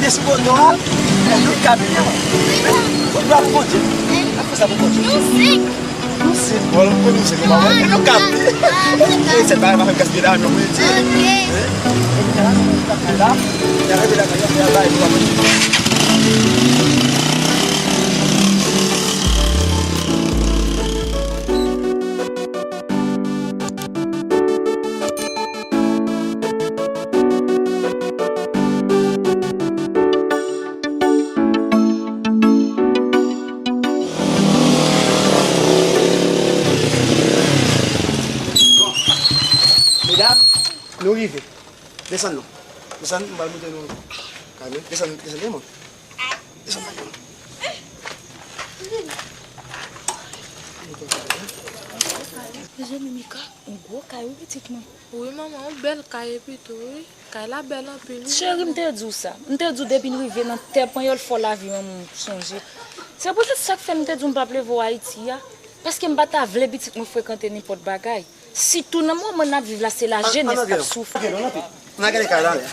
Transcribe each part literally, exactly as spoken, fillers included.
Sou moto a, nou ka peye. Fòk nou ap Bondye. N ap fè sa pou Bondye. Nou sèk. Nou sèk. Bon, nou konnen nou sèk, nou pa wè. Nou ka peye. E sèl bagay pa fè gaspiye la, nou mwen di. Ok. Hein? Nou ka la, nou ka la. Nou ka la, nou ka la. Medam, nou rive. Desann non. Desann, m pral montre nou kay mwen. Desann, desann, desann. Desann, desann. Mezanmi, Mika, yon gwo kay wi, pitit mwen. Wi, manman, yon bèl kay epi tou, wi. Kay la bèl anpil, wi. Cheri, m te di w sa. M te di w depi n rive nan tè panyòl fò lavi manman w sonje. Se poutèt sa k fè m te di w m p ap leve w Ayiti a. Paske m pa ta vle pitit mwen frekante nenpòt bagay. Sitou nan moman n ap viv la, se lajenès k ap soufri. N a gade kay la, lè.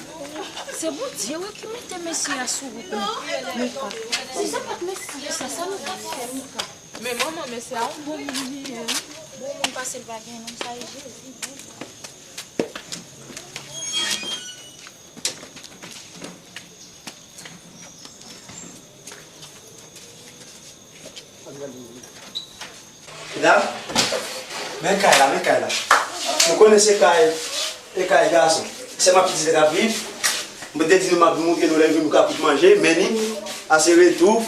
Se Bondye, wi, ki mete mesye a sou wout nou. Mika, si se pa t mesye sa, sa nou t ap fè, Mika? Men manman, mesye a yon bon moun li ye, wi. Bon moun pase l pa gen non, sa e Jezi, bon. Medam, men kay la, men kay la. Nou konnen se kay, e kay gason. Sèlman pitit la k ap viv. Mwen te di nou m ap montre nou lè nou ka kout manje, men ni, sa se retou.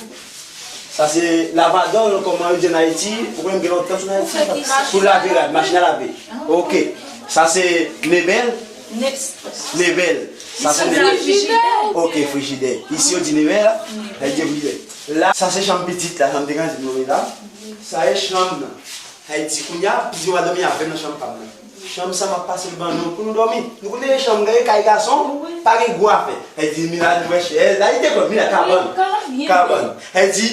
Sa se lavadòl, kòman yo di an Ayiti. Ou konnen m gen lontan sou Ayiti. Pou lave rad, machin a lave. Ok. Sa se mebèl. Mebèl. Sa se mebèl. Ok, frijidè. Isi yo di mebèl, la, sa yo di frijidè. La, sa se chanm pitit la, sa m te konn di nou la. Sa e chanm nan. Sa e di kounye a, pitit yo va dòmi avè m nan chanm pa m nan. Chanm sa m ap pase l ban nou pou nou dòmi. Nou konnen chanm, gade kay gason, pa gen gwo afè. Sa e di, Mila, nou wè chèz, la, li te konn, Mila, kabann. Kabann. Sa e di,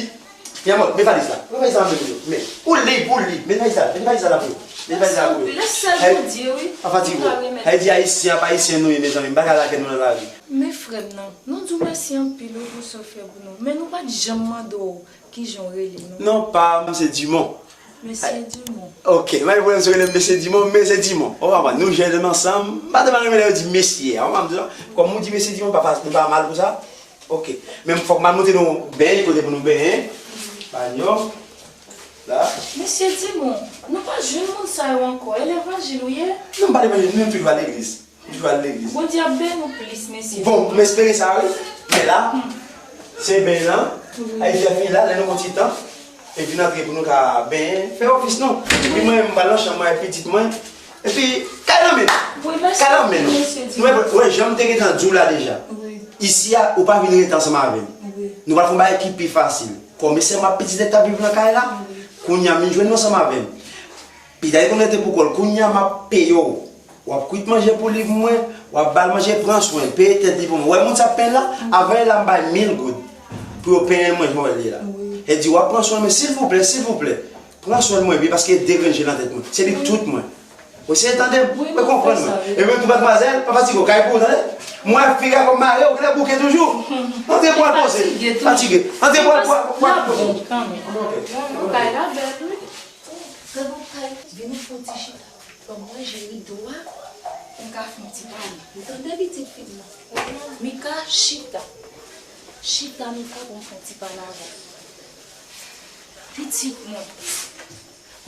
Piamot, men valiz la. Men valiz la, men, men. Ou li, ou li. Men valiz la, men valiz la pou ou. Men valiz la pou ou. Lè sèl Bondye, wi. Pa fatige w. Sa e di Ayisyen ap Ayisyen nou ye, mezanmi. M pa ka lage nou nan lari. Men frè m nan, nou di w mèsi anpil, wi, pou sa w fè pou nou. Men nou pa t janm mande w kijan w rele, non. Non, pa m se Dumont. Mesye Dumont. Ok, pa gen pwoblèm si w rele m Mesye Dumont, men se Dumont. Ou konprann, nou jèn ansanm. M pa tèlman renmen lè yo di mesye a. Ou konprann, kòm ou di Mesye Dumont, pa, pa, nou pa mal pou sa. Ok. Men fòk m al montre nou benyen, kote pou nou benyen. Banyo. La. Mesye Dumont, nou pa jwenn moun sa yo ankò. E levanjil ou ye? Non, m pa levanjil, nou menm toujou al legliz. Nou toujou al legliz. Bondye ap beni w plis, mesye. Bon, m espere sa, wi. Men la, se benyen an. Wi. Ay, fè fini la, lè nou gon ti tan. Epi n antre pou nou ka benyen, fè ofis nou. Epi mwen, m pral nan chanm mwen ak pitit mwen. Epi, kay nan men nou. Wi, mèsi anpil, mesye Dumont. Nou wè, wè, jan m te gentan di w la deja. Wi. Isi a, ou pa vin rete ansanm avè m. Wi. Nou pral fè yon bagay ki pi fasil. Kòm se sèlman pitit nèg k ap viv nan kay la, wi, kounye a, vin jwenn nou ansanm avè m. Pita li konn rete pou kò l. Kounye a, m ap peye w. W ap kwit manje pou li pou mwen, w ap ba l manje, pran swen l, peye tèt li pou mwen. Ou wè moun sa ap penyen la? Avan yè la, m bay mil goud pou yo penyen l manje, mwen wè l ye la. Wi. E di, w ap pran swen mwen, silvouplè, silvouplè. Pran swen mwen byen, paske de grenn je nan tèt mwen. Se li k tout mwen. Ou eseye tande m, ou konprann mwen. E menm tou, madmwazèl, pa fatige w, kay pou ou, tande? M wè figi a kòm mare, ou genlè bouke toujou. Antre pou al poze. Fatige. Antre pou al, pou al, pou al poze. Ok. Bon, kay la bèl, wi. Gad yon kay, vin nou fè yon ti chita. Ban m ranje rido a, m ka fè yon ti pale. Ou tande pitit fi m nan? Mika, chita. Chita, Mika, pou m fè yon ti pale avè w. Pitit mwen.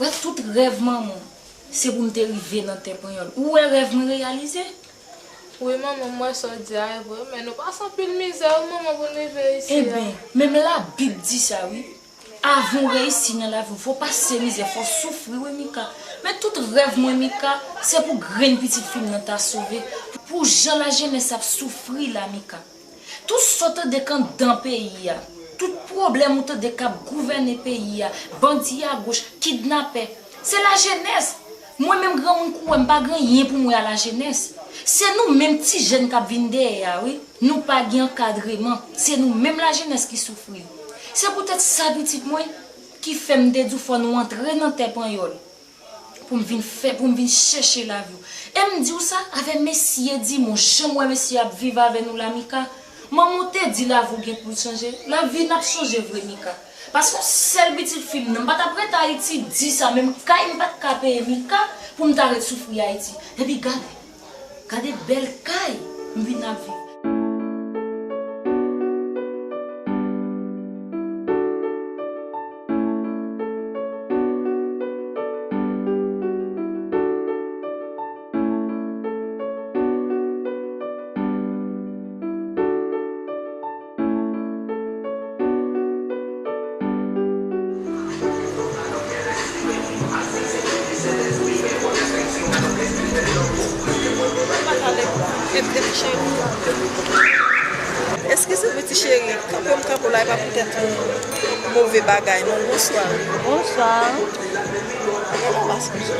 Wè tout rèv manman w, se pou m te rive nan tè panyòl. Ou wè rèv mwen reyalize? Wi, manman, m wè sa w di a e vre, men nou pase anpil mizè, wi, manman, pou n rive isi a. Eben, menm Labib di sa, wi. Avan w reyisi nan lavi w, fò w pase mizè, fò w soufri, wi, Mika. Men tout rèv mwen, Mika, se pou grenn pitit fi m nan ta sove. Pou jan lajenès ap soufri la, Mika. Tout sa w tande k anndan peyi a, tout pwoblèm ou tande k ap gouvène peyi a, bandi agoch, kidnapè, se lajenès. Mwen menm granmoun kou wè m pa gen anyen pou m wè a lajenès. Se nou menm ti jèn k ap vin dèyè a, wi. Nou pa gen ankadreman. Se nou menm lajenès ki soufri. Se poutèt sa, pitit mwen, ki fè m te di w fò nou antre nan tè panyòl. Pou m vin fè, pou m vin chèche lavi w. E m di w sa, avè mesye Dimon, jan m wè mesye ap viv avè nou la, Mika. Manman w te Di lavi w gen pou l chanje. Lavi n ap chanje vre, Mika. Paske yon sèl pitit fi m nan, m pa t ap ret Ayiti di sa, menm kay m pa t ka peye Mika pou m ta ret soufri Ayiti. Epi gade, gade bèl kay m vin ap viv. Eskize m, ti cheri, kanpe m kanpe w la, e pa poutèt yon move bagay, non. Bonswa. Bonswa. Kòman w pa sonje?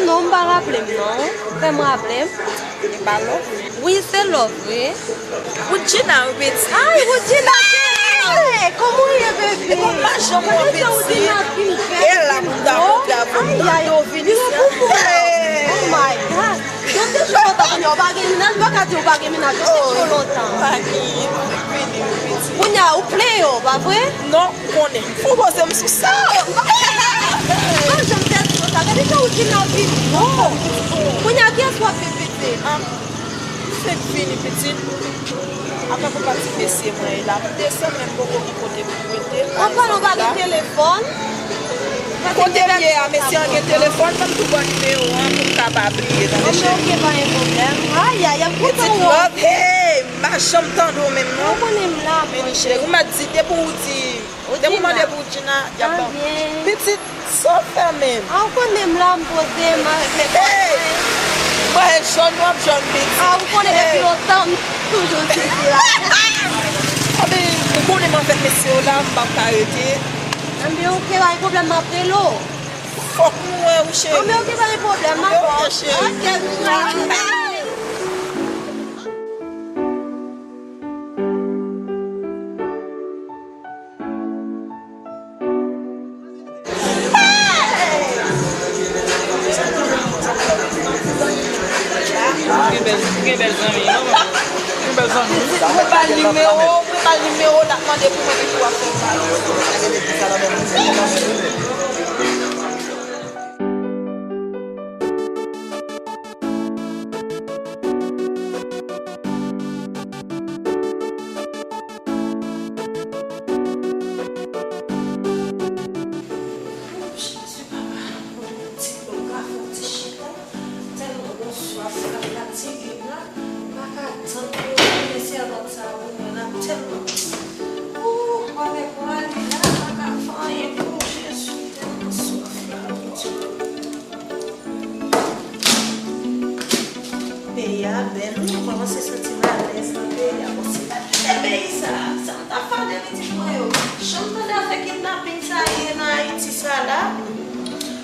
Non, m pa raple m, non. Fè m raple m. E pa love? Wi, se love, wi. Woodjina, wi, pitit. Ay, Woodjina, cheri! Kòman w ye, bebe? Ou pa janm wè pitit. E la pou m ta kontre avè w. Ay, ay, ay. Vini pou mwen. Oh my God. Yo te cho lontan, kounye a ou pa gen mennaj, m pa ka di ou pa gen mennaj, yo te cho lontan. Pa gen, vini, wi, pitit. Kounye a, ou plen yo, pa vre? Non. Konnen. Fò w poze m sou sa. Mwen janm pèdi konsa. Gade jan ou di nan vini. Non. Kounye a, kiyès w ap repete? Ah, m fèk vini, pitit. Apre konpa ti mesye mwen e la. M desann, men m poko gen kote pou m rete. An palan, ou pa gen telefòn? Kote m ye a, mesye an gen telefòn, ban m tou ba w nimewo an pou m ka pa bliye, tande, cheri. Ok, pa gen pwoblèm. Ay, ay, ay, m kontan wè w. Pitit love, hey, m pa janm tande w menm, non. Ou konnen m la, mwen. Vini, cheri, ou mèt di, depi w di Depi w mande pou Woodjina, y ap ban w. Pitit, sa w fè menm? A, ou konnen m la, m poze m avèk mèt. Hey! Mwen jòn, w ap jòn, pitit. A, ou konnen depi lontan, m toujou di sa. Anben, ou konnen m avèk mesye yo la, m p ap ka rete. Anben, oke, pa gen pwoblèm, m ap rele w. Fòk m wè w, cheri. Anben, oke, pa gen pwoblèm, m ap wè w. Anben, oke, cheri. Oke, m cheri. Gen bèl, gen bèl zanmi, non? Gen bèl zanmi. Mwen ba l nimewo, mwen ba l nimewo, l ap mande pou mwen, epi w ap fè sa. Jezi papa, mwen ti dlo ka fè yon ti chita, tèlman gon swaf k ap fatige m la, m pa ka tann pou yo vin sèvant sa pou mwen la, m tèlman. Ooh, avèk mwen li la, m pa ka fè anyen pou Jezi, tèlman swaf la, Bondye. Peyi a bèl wi, m kòmanse santi m alèz nan peyi a. Bon, si m pa t kite peyi sa, sa m t ap fè de pitit mwen yo? Janm tande afè kidnaping sa ye nan Ayiti sa la?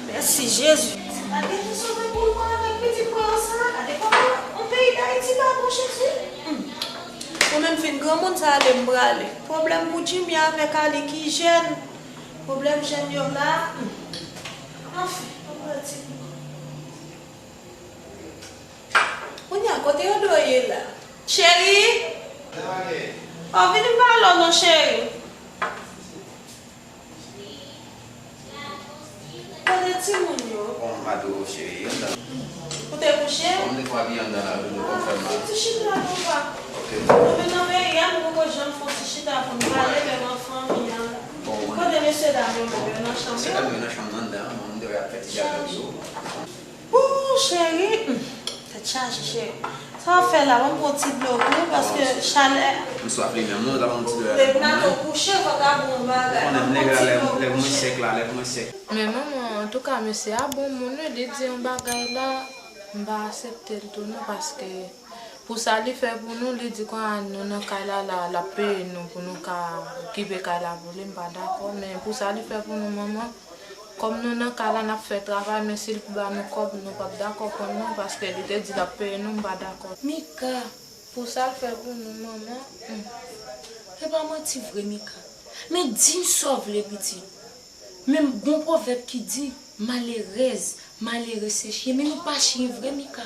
Mèsi Jezi. Si m pa t gentan sove pou mwen avèk pitit mwen yo sa, gade kòman yon peyi Dayiti pa bon, Jezi. Mwen menm fin granmoun sa ale m prale. Pwoblèm pou Jimmy avèk Ali ki jèn. Pwoblèm jèn yo la. Anfen, ann pran ti bout. Kounye a, kote yo dwe ye la? Cheri! O, vini m pale w non, cheri. Kote timoun yo? Bon, m pa dwe kouche, yo anndan. Ou te kouche? Bon, m te fè abiye anndan la, yo konn fè m mal. Ti chita la, papa. Ok. Mwen menm nan peyi a, m poko janm fè yon ti chita pou m pale menm an fanmi an. Bon, mwen. Kote mesye dam yo menm, yo nan chanm yo? Mesye dam yo nan chanm nan anndan, mwen, m te wè y ap fè ti djabèt yo. Ooh, cheri, hmm, tèt chaje, cheri. Sa w ap fè la, ban m pran ti dlo pou ou, paske chalè. M swaf li menm, non, ta ban m ti dlo la. Depi maten w kouche, fò w ta bwè yon bagay. Ou konnen m nèg la, lèv, lèv mwen sèk la, lèv mwen sèk. Men manman, antouka, mesye a bon moun, wi, li di yon bagay la, m pa aksepte l tou, non, paske pou sa li fè pou nou, li di kon a nou nan kay la, la, l ap peye nou pou nou ka okipe kay la pou li, m pa dakò, men pou sa li fè pou nou, manman, Kòm nou nan kay la, n ap fè travay, men si l ba nou kòb, nou p ap dakò pran l non, paske li te di l ap peye nou, m pa dakò. Mika, pou sa l fè pou nou, manman, hmm. Se pa manti vre, Mika. Men di m sa w vle, pitit. Men gon pwovèb ki di, malerèz, malere se chyen, men nou pa chyen vre, Mika.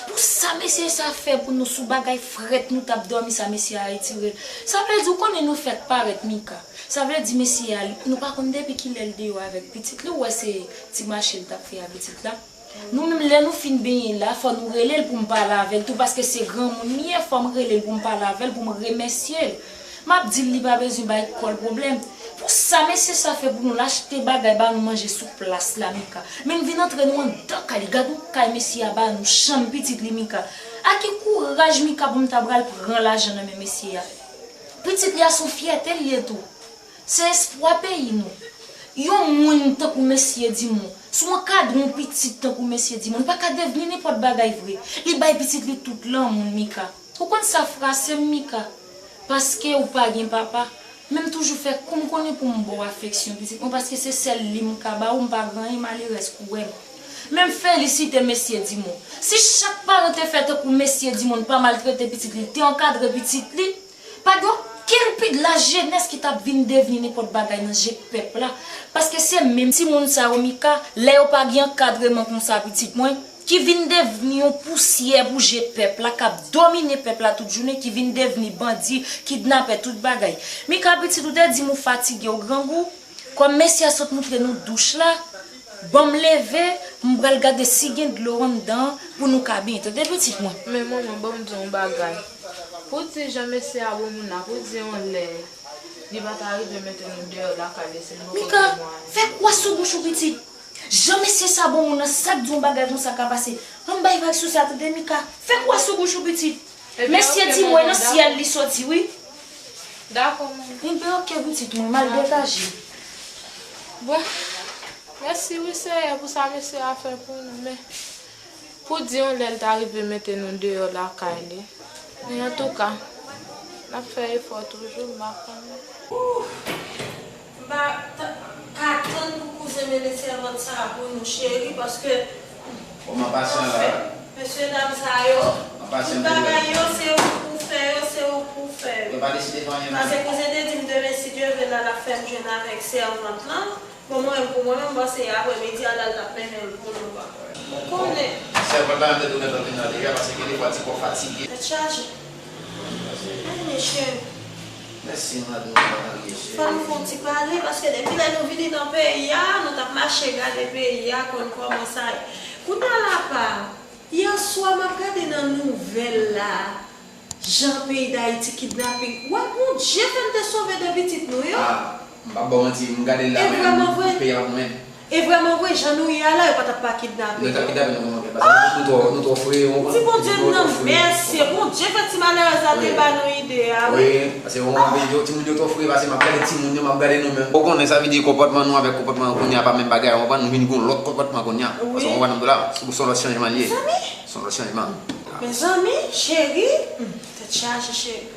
Pou sa mesye sa fè pou nou, sou bagay frèt nou t ap dòmi sa, mesye a retire l. Sa vle di, ou konnen nou fèk parèt, Mika. Sa vle di, mesye a, nou pa konn depi kilè l deyò avèk pitit li, ou wè se ti mache l t ap fè a pitit la. Nou menm, lè nou fin benyen la, fò nou rele l pou m pale avè l tou, paske se granmoun li ye, fò m rele l pou m pale avè l, pou m remèsye l. M ap di l li pa bezwen bay kò l pwoblèm. Pou sa mesye sa fè pou nou, l achte bagay ba nou manje sou plas la, Mika. Men l vin antre nou anndan kay li. Gad yon kay mesye a ba nou, chanm pitit li, Mika. A ki kouraj, Mika, pou m ta pral pran lajan nan men mesye a? Pitit li a se yon fyète l ye tou. Se espwa peyi nou. Yon moun tankou mesye Dimon, si w ankadre yon pitit tankou mesye Dimon, li pa ka devni nenpòt bagay vre. Li bay pitit li tout lanmou l, Mika. Ou konn sa frase m, Mika? Paske ou pa gen papa. Men m toujou fè kou m konnen pou m ba w afeksyon, pitit mwen, paske se sèl li m ka ba ou, m pa gen anyen, malerèz, kouwè m. Men m felisite mesye Dimon. Si chak paran te fè tankou mesye Dimon, pa maltrete pitit li, te ankadre pitit li, pa gen okenn pi-, lajenès ki t ap vin devni nenpòt bagay nan je pèp la. Paske se menm timoun sa yo, Mika, lè yo pa gen ankadreman konsa, pitit mwen, ki vin devni yon pousyè pou je pèp la, k ap domine pèp la tout jounen, ki vin devni bandi, kidnapè, tout bagay. Mika, pitit, ou te di m ou fatige, ou grangou. Kòm mesye a sot moutre nou douch la, ban m leve, m pral gade si gen dlo anndan an pou nou ka benyen. Tande, pitit mwen. Men manman, ban m di w yon bagay. Pou di jan mesye a bon moun la, pou di yon lè, li pa ta rive mete nou deyò lakay li si l poko Mika, gen mwayen. Fè kwa sou bouch ou, pitit. Jan mesye sa bon moun nan, sa k di yon bagay konsa ka pase? Ann bay vag sou sa, tande, Mika. Fè kwa sou bouch ou, pitit. Mesye di mwen nan syèl li soti, wi. Dakò, manman. Enben, oke, pitit mwen, m al degaje. Bon, mèsi, wi, Seyè, pou sa mesye a fè pou nou, men pou di yon lè l ta rive mete nou deyò lakay li. Men antouka, n ap fè efò toujou, m pa konnen. M pa t-, ka tann pou kouzen mennen sèvant sa a pou nou, cheri, paske, anfen, mesye dam sa yo, tout bagay yo, se ou k pou fè yo, se ou k pou fè yo. Paske kouzen te di m demen, si Dye vle, la, l ap fè m jwenn avèk sèvant lan. Bon, mwen menm, pou mwen menm, m panse aprè midi a, la, l t ap mennen l pou nou, papa. Ou konnen. Sèvant la menm te tounen tanpri nan deja, paske gen de fwa ti kò fatige. Tèt chaje. Ay, mesye. Mèsi, madanm Marie, cheri. Fò nou fè yon ti pale, paske depi lè nou vini nan peyi a, nou t ap mache gade peyi a, konn kòman sa ye. Kounye a la pa, yè swa m ap gade nan nouvèl la, jan peyi Dayiti kidnaping. Wè, Bondye fè n te sove de pitit nou yo. Ah, m p ap ba w manti, m gade la menm, peyi a pa pou mwen. E vrèman vre, jan nou ye a la, yo pa t ap pa kidnape nou. Yo t ap kidnape nou kòman fè? Paske nou twò, nou twò fre, ou konprann? Di Bondye nan mèsi, Bondye fè ti malerèz la te ba nou ide a, wi. Wi, paske ou konprann, yo, timoun yo twò fre, paske m ap gade timoun yo, m ap gade nou menm. Ou konnen sa vle di konpòtman nou avèk konpòtman kounye a pa menm bagay, ou konprann, nou vin gen yon lòt konpòtman kounye a. Paske ou konprann m di w la, se yon lòt chanjman li ye. Se yon lòt chanjman. Mezanmi, cheri, hmm, tèt chaje, cheri.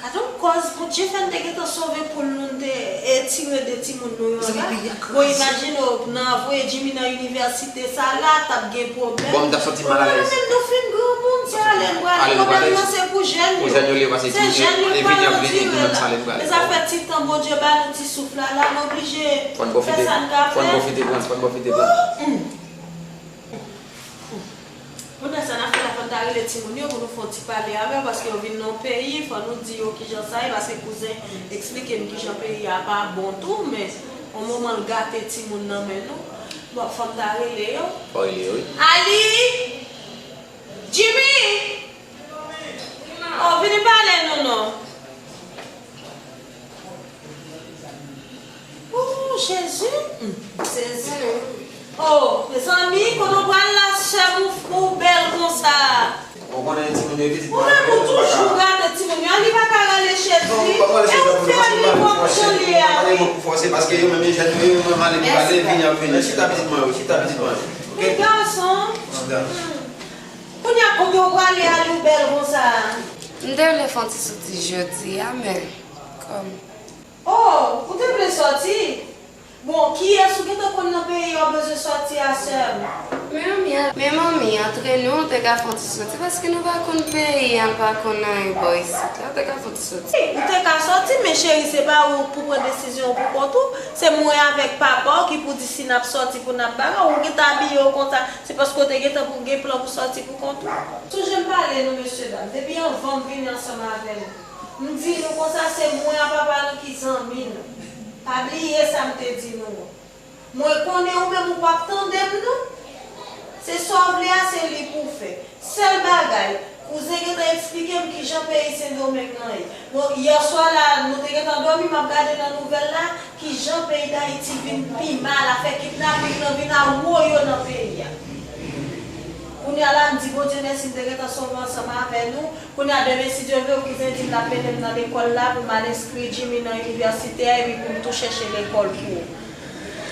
Gad yon kòz, Bondye fè n te gentan sove poul nou, n te, e, tire de timoun nou yo la. Bon, imajine w, nan voye Jimmy nan inivèsite sa la, t ap gen pwoblèm. Bon, m t ap santi m malalèz. Kounye a menm nou fin granmoun, se ale n prale. Pwoblèm nan se pou jèn yo. Se jèn yo k pa nan dire la. Men sa fè ti tan Bondye ba nou ti souf la, la, n oblije fè sa n ka fè. Fò n pwofite pran, fò n pwofite pran. Kounye a sa n ap fè la, fò n ta rele timoun yo pou nou fè yon ti pale avè yo, paske yo vin nan yon peyi, fò nou di yo kijan sa ye, paske kouzen eksplike m kijan peyi a pa bon tou, men yon moman l gate timoun nan men nou. Bon, fò m ta rele yo. Fò rele yo, wi. Ali! Jimmy! Oh, vini pale nou non. Oh, Jezi! Hmm, sezi. Oh, mezanmi, kote w pral la, sè m, ou, ou bèl konsa? Ou konnen timoun yo pitit mwen. Ou menm, ou toujou gate timoun yo. Li pa ka rale chèz li. E ou fè li wòk jan li ye a, wi. Paske yo menm, jèn yo, yo menm, ale pou pale, vini ap vini. Chita pitit mwen, chita pitit mwen. Men gason. Chita. Hmm. Kounye a, kote w prale a, li bèl konsa? M te vle fè yon ti soti jodi a, men kòm. Oh, ou te vle sòti? Bon, kiyès ou gentan konn nan peyi a ou bezwen sòti a, sè m? Men manmi, men manmi, antre nou, ou te ka fè yon ti sòti, paske nou pa konn peyi a, nou pa konn anyen bò isit la, ou te ka fè yon ti sòti. Wi, ou te ka sòti, men cheri, se pa ou k pou pran desizyon an pou kont ou. Se mwen avèk papa w ki pou di si n ap sòti pou n ap bagay. Ou gentan abiye w konsa, se paske w te gentan pou gen plan pou sòti pou kont ou. Sonje m pale nou, mesye dam, depi anvan m vini ansanm avè nou. M di nou konsa, se mwen ak papa nou ki zanmi nou. Pa bliye sa m te di nou an. Mwen konnen ou menm ou p ap tande m non. Se sa w vle a, se li pou w fè. Sèl bagay, kouzen gentan eksplike m kijan peyi Sendomeng lan ye. Bon, yèswa la, nou te gentan dòmi, m ap gade nan nouvèl la, kijan peyi Dayiti vin pi mal, afè kidnaping lan vin a woyo nan peyi a. Kounye a la, m di Bondye mèsi, m te gentan sove ansanm avè nou. Kounye a, demen, si Dye vle, kouzen di m l ap mennen m nan lekòl la pou m al enskri Jimmy nan inivèsite a, epi pou m tou chèche lekòl pou ou.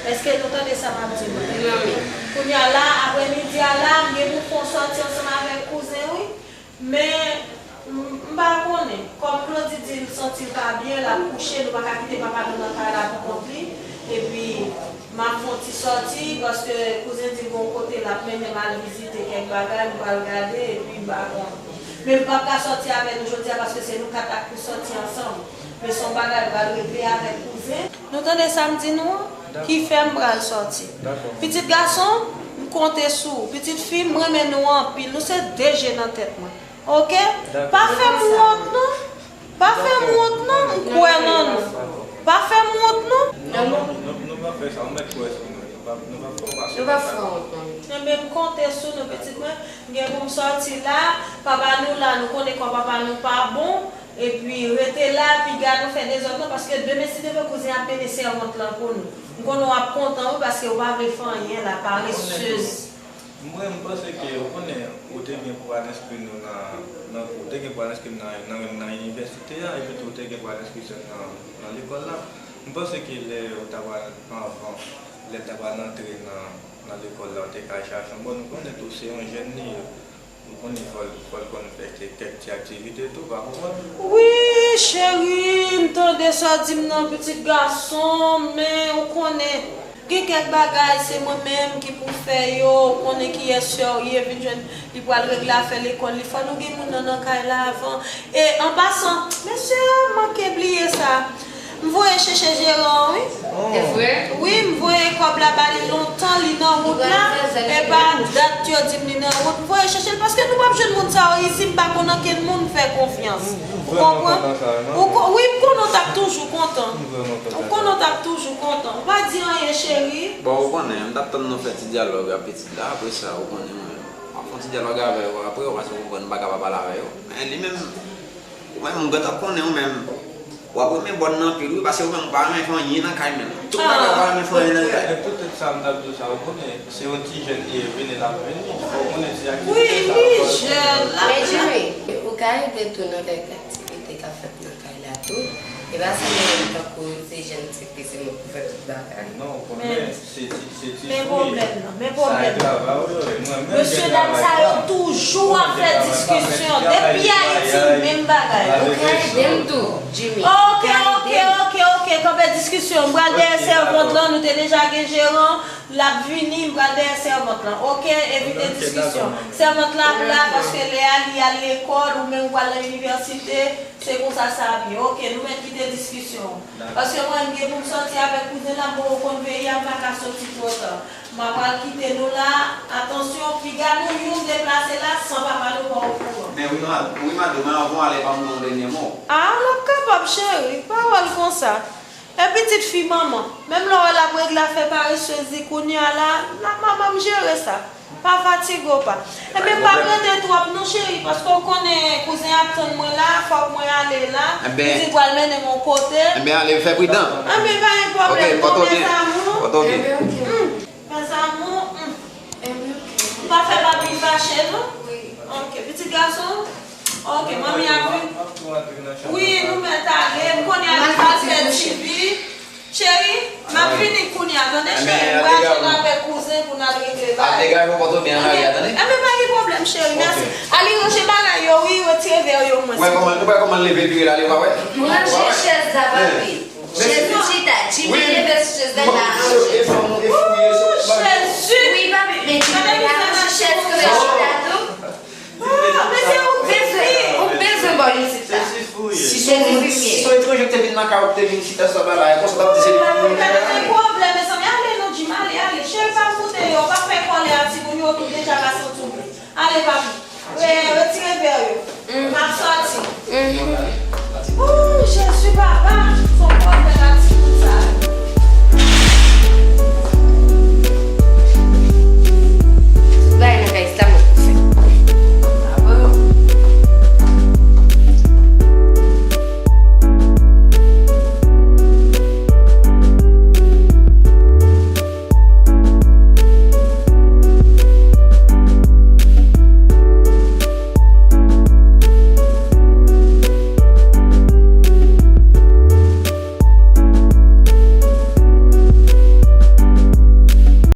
Èske nou tande sa m ap di nou? Wi, manmi. Kounye a la, aprèmidi a la, m gen pou fè yon sòti ansanm avèk kouzen, wi. Men, m, m pa konnen. Kòm Claudy di l santi l pa byen, l ap kouche, nou pa ka kite papa nou nan kay la pou kont li. Epi, m ap fè yon ti sòti, paske kouzen di l gen yon kote l ap mennen m al vizite kèk bagay, m pral gade, epi m pa konnen. Men m p ap ka sòti avè nou jodi a, paske se nou kat ak pou sòti ansanm. Men se yon bagay m pral regle avèk kouzen. Nou tande sa m di nou an? Ki fè m pral sòti. Pitit gason, m konte sou ou. Pitit fi, m renmen nou anpil. Nou se de je nan tèt mwen. Oke? Pa fè m wont non. Pa fè m wont non, m kwè nan nou. Pa fè m wont non. Non, non, non, nou pa fè sa, ou mèt kwè sou nou, nou pa, nou pa fè w pase konsa. Nou pa fè w wont non. Enben, m konte sou nou, pitit mwen. M gen pou m sòti la, papa nou la, nou konnen kò papa nou pa bon. Epi, rete la, piga nou fè dezòd non, paske demen, si Dye vle, kouzen ap mennen sèvant lan pou nou. M konnen w ap kontan, wi, paske ou pa vle fè anyen la, paresez. Mwen, m panse ke, ou konnen, ou te gen pou al enskri nou nan, nan, ou te gen pou al enskri m nan, nan, nan inivèsite a, epi tou ou te gen pou al enskri sè m nan, nan lekòl la. M panse ke lè ou ta pral anvan, lè l ta pral antre nan, nan lekòl la, ou te ka chache yon bòn. Ou konnen tou, se yon jèn li ye. Ou konnen fò l, fò l konn fè kè-, kèk ti aktivite tou, pa konprann? Wi, cheri, m tande sa w di m nan, pitit gason m, men ou konnen, gen kèk bagay, se mwen menm ki pou fè yo, ou konnen kiyès sè w ye, vin jwenn li pral regle afè lekòl li, fò nou gen moun nan nan kay la avan. E, an pasan, mesye, m manke bliye sa. M voye chèche jeran an, wi. E vre? Wi, m voye kòb la ba li lontan, li nan wout la. E pa dat yo di m li nan wout. M voye chèche l paske nou p ap jwenn moun sa yo isi, m pa konn ankenn moun fè konfyans. Ou konprann? Ou ko-, wi, m konnen w t ap toujou kontan. M konnen w t ap toujou kontan. Ou pa di anyen, cheri. Bon, ou konnen, m t ap tann nou fè ti dyalòg ak pitit la. Apre sa, ou konnen mwen menm. M ap fè yon ti dyalòg avè yo apre, ou pa konprann, m pa ka pa pale avè yo. Men li menm, ou menm, m gentan konnen ou menm. W ap renmen bòn nan anpil, wi, paske ou menm, ou pa renmen fè anyen nan kay menm. Tout bagay, ou pa renmen fè anyen nan kay. E poutèt sa, m t ap di w sa, ou konnen, se yon ti jèn li ye, vini, l ap vini. Fò w konnen ti aktivite sa yo, fò l konnen. Men Jimmy, ou ka ede tou nan kèk aktivite k ap fèt nan kay la tou. E pa sèlman menm tankou se jèn ti Li se mwen pou fè tout bagay. Non, ou konnen, se ti, se ti fwi. Men pwoblèm nan, men pwoblèm nan. Mesye dam sa yo toujou ap fè diskisyon. Depi Ayiti, menm bagay. Ou ka ede m tou, Jimmy. Ou ka ede m. Oke, oke, oke, oke. Kanpe diskisyon. M pral dèyè sèvant lan, nou te deja gen jeran. L ap vini, m pral dèyè sèvant lan. Oke, evite diskisyon. Sèvant la ap la paske lè a li al lekòl, ou menm ou pral nan inivèsite. Se konsa sa ap ye. Oke, nou mèt kite diskisyon an. Paske mwen, m gen pou m sòti avèk kouzen la, bon, ou konn peyi a, m pa ka sòti twò ta. M ap al kite nou la. Atansyon, piga nou youn deplase la san papa nou pa okouran. Men wi, ma-, wi, madanm, men anvan w ale, ban m yon dènye mo. A, l ap kapab, cheri. Pawòl konsa. E pitit fi manman. Menm lè w wè l ap regle afè paresez li kounye a la, l ap manman m jere sa. Pa fatige w pa. Enben, m p ap rete twòp non, cheri, paske w konnen kouzen ap tann mwen la, fòk mwen ale la. Kouzen pral mennen m yon kote. Enben, ale, fè pridan. Enben, pa gen pwoblèm non, mes amours. Pòte w byen. Mes amours, hmm. M pa fè papi fache non. Ok, pitit gason. Ok, manmi ap vin. Wi, nou mèt ale. M konnen al fè T V. Cheri, m ap vini kounye a, tande, cheri. M pral jwenn avèk kouzen pou n al regle bagay. Ap degaje w pòte w byen nan lari a, tande. Enben, pa gen pwoblèm, cheri, mèsi. Ale ranje bagay yo, wi, retire vè yo, mwen. Ou wè kòman, ou wè kòman l leve vire l ale, ou pa wè? Ranje chèz la, papi. Chèz ou chita, Jimmy leve sou chèz la, la. te vin nan kay ou, te vin chita sou tabla la, e konsa w t ap di se li ki moun Gade ki pwoblèm, mezanmi. Ale non, Jim, ale, ale. Cheri pa m koute yo, pa fè kòlè a timoun yo tou deja pa santi w byen. Ale, papi. Retire vè yo. M ap sòti. Ooh, Jezi, papa.